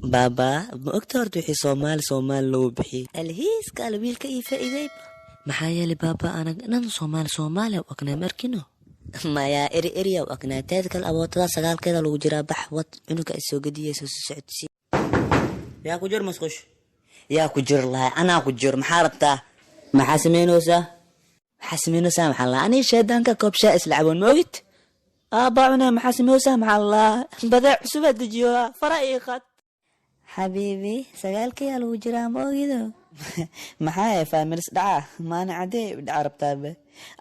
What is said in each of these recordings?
Baaba, ma ogta horta wixii Soomaali Soomaali loo bixiyey? Alhiiska al wiilka ii faa'iideyba. Maxaa yeelay baaba, anag dhan Soomaali Soomaali u agnaa markino. Maya, eri eriya u agnaa. Teed kale abootada sagaalkeeda lagu jiraa. Bax wad cunuga ay soo gadiyey soo socodsii. Yaa ku jir masqush? Yaa ku jir lahay? Anaa ku jir. Maxaa rabtaa? Maxaa samaynaysaa? Maxaa samaynaysaa? Maxaa lahaa? Anii shaydaanka koob shaa isla caboon, ma ogid? Aabbaa cunaa. Maxaa samaynaysaa? Maxaa lahaa? Badeec cusubaa dejiyo, fara ii qad. Xabiibi, sagaalkayaa lagu jiraa, ma ogido? Maxaa faamilis dhaca maana cadee dhaca rabtaabe?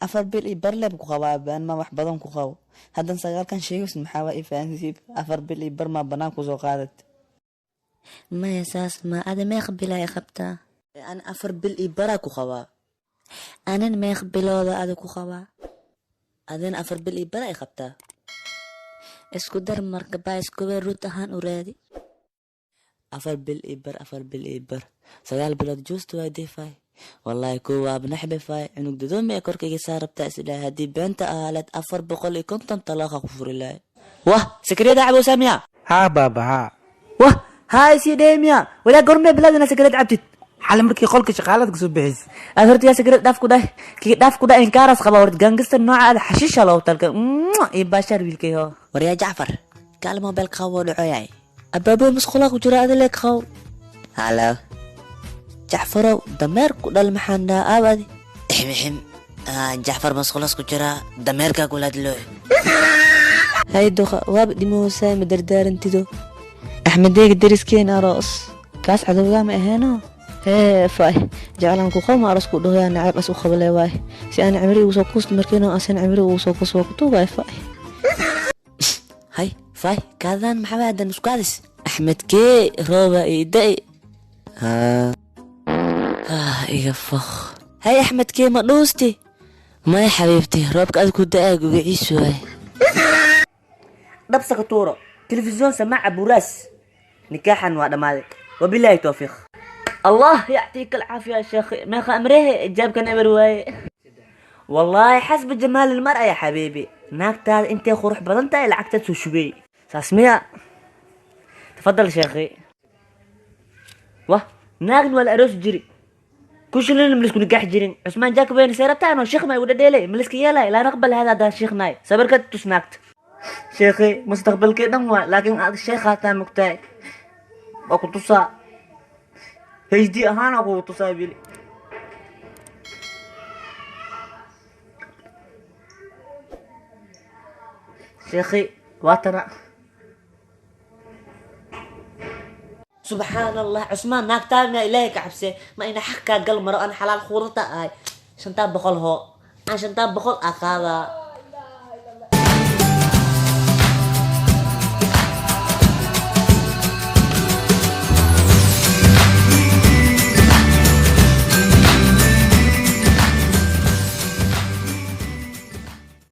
4 bil iyo bar leeb ku qabaabe. An ma wax badan ku qabo haddan sagaalkan sheegaysid. Maxaa waa ii fahansiib? 4 bil iyo bar maa banaan kusoo qaadat? Maya, saas ma ada. Meeq bil ay qabtaa? An 4 bil iyo baraa ku qabaa. Anan meeq bilooda ada ku qabaa? Adina 4 bil iyo bara ay qabtaa. Isku dar marka, baa iskube rut ahaan u raadi. 4 bil iyo bar, 4 bil iyo bar, 9 bilood juusta waa defay. Wallaahi kow waaba naxbe fay. Cunug dadoomi ee korkayga saa rabtaa isdhahay. Haddii beenta ahaaleed 450 talaaqa ku furi lahay. Wah, sakareeda cabowsaa miya? Haa baaba, haa. Wah, haa isii dhee miya? Walaa gormee bilaad inaa sakareed cabtid? Xali markii qolka shaqaalada kasoo bixis. Aad horta yaa sakareed dhaaf ku dhahay? Kii dhaaf ku dhahay inkaaras qaba. Horta gangasta nooca aad xashiisha loogu talka iyo baashaar wiilkay hoo. Waryaa Jacfar, kaal mobile qabo dhacoyaay. Abaabo masqulaa ku jira adile qaw. Halo Jacfarow, dameer ku dhal. Maxaan dhahaa aabadi? Ixmixim, Jacfar masqulas ku jira, dameerkaa kula hadlooy. Hay duqa, waaba dhimoosaa, ma dardaarantido. Axmedeega deriskeena aroos kaas cadowgaa ma aheeno? Hee fay, jeclaan ku qowma aroos ku dhahoyaa nacayb as u qabale waay. Si aan cimri ugu soo kuust markiino asan cimri ugu soo kuus waa ku tuugaay fay. Hay fay, kaadaan maxaa hadan isku adis? Axmedkee rooba ii da'i iga foq. Hay Axmedkee, ma dhuusti? Maya xabiibti, roobka ad ku da'aa gugaciisu waay. Dhabsa ka tuuro telefisyoon samaaca buraas. Nikaaxan waa dhammaaday, wabilaahi towfiiq. Allah yactiika alcaafiya ya sheekhi. Meeqa amrehe jaabkan eber waaye. Wallaahi xasba jamaal ilmar'a ya xabiibi. Naagtaada intay qurux badan tahay lacagtaad soo shubey, saas miya? Tafadal sheekhi. Wah, naagna waa la aroosi jiri kushilin, malisku nikaax jirin. Cusmaan jaakabeyne see rabtaa anoo sheekh ma igu dhadheelay? Maliska yeelay? Laa naqbal hada. Haddaan sheekhnaay sabirka tus naagta. Sheekhi, mustaqbalkii dhan waa, laakiin aad sheekhaataa mugtahay. Waa ku tusaa HD ahaana kugu tusaa bili. Sheekhi, waatana. Subxaan Allah, Cusmaan, naagtaa miyaa? Ilaahay ka cabse. Ma ina xaq kaa gal maro? An xalaal khuurata ahay. 500 hoo aan 500 aa qaadaa.